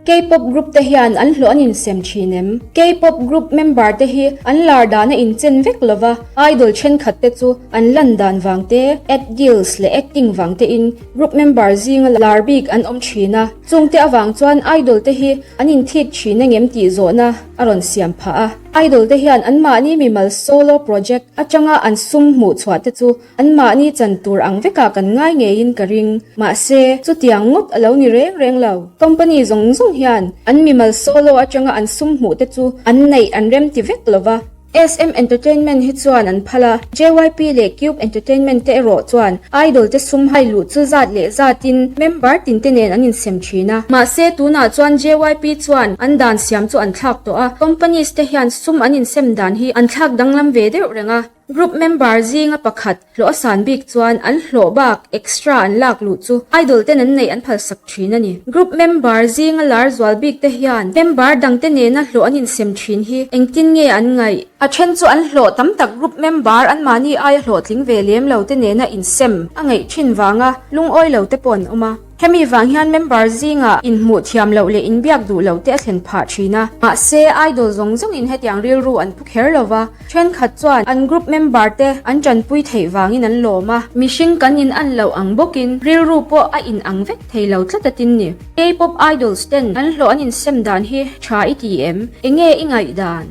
K-pop group te hian an hlawh an insem thin em? K-pop group member te hi an lar dan a inchen vek lova, idol thenkhat te chu an lan dan vang te, ad deals leh acting vang te in group member zinga lar bik an awm thin a, chungte avang chuan idol te hi an inthik thin angem tih zawhna a rawn siam phah a. Idol te hian anmahni mimal solo project atanga an sum hmuh chhuah te chu Anmahni chan tur ang vekah kan ngai ngeiin ka ring. Mahse, chutiang ngawt a lo ni reng reng lo. Company zawng zawng hian an mimal solo atanga an sum hmuh te chu an neih an remti vek lo va. SM Entertainment hi chuan an phal a, JYP leh Cube Entertainment te erawh chuan idol te sum hai luh chu zat leh zatin member tin te nen an insem thin a. Mahse, tunah chuan JYP chuan an dan siam chu an thlak tawh a, companies te hian sum an insem dan hi an thlak danglam ve deuh reng a. Group member zinga pakhat hlawh a san bik chuan an hlawh bak extra an lak luh chu idol ten an neih an phalsak thin a ni. Group member zinga lar zual bik te hian member dangte nena hlawh an insem thin hi engtin nge an ngaih? A then chu an hlawh tam tak group member anmahni aia hlawhtling ve lem lo te nena insem a ngaih thin vanga lungawi lo te pawh an awm a. Hemi vang hian member zingah inhmuh thiam loh leh inbiak duh loh te a thlen phah thin a. Mahse, idol zawng zawngin hetiang rilru an pu kher lo va, thenkhat chuan an group member te an tanpui theih vangin an lawm a. Mihring kan in an loh ang bawkin rilru pawh a in ang vek thei lo tlat a tin ni. K-pop idols ten an hlawh an insem dan hi tha i ti em? Enge i ngaihdan?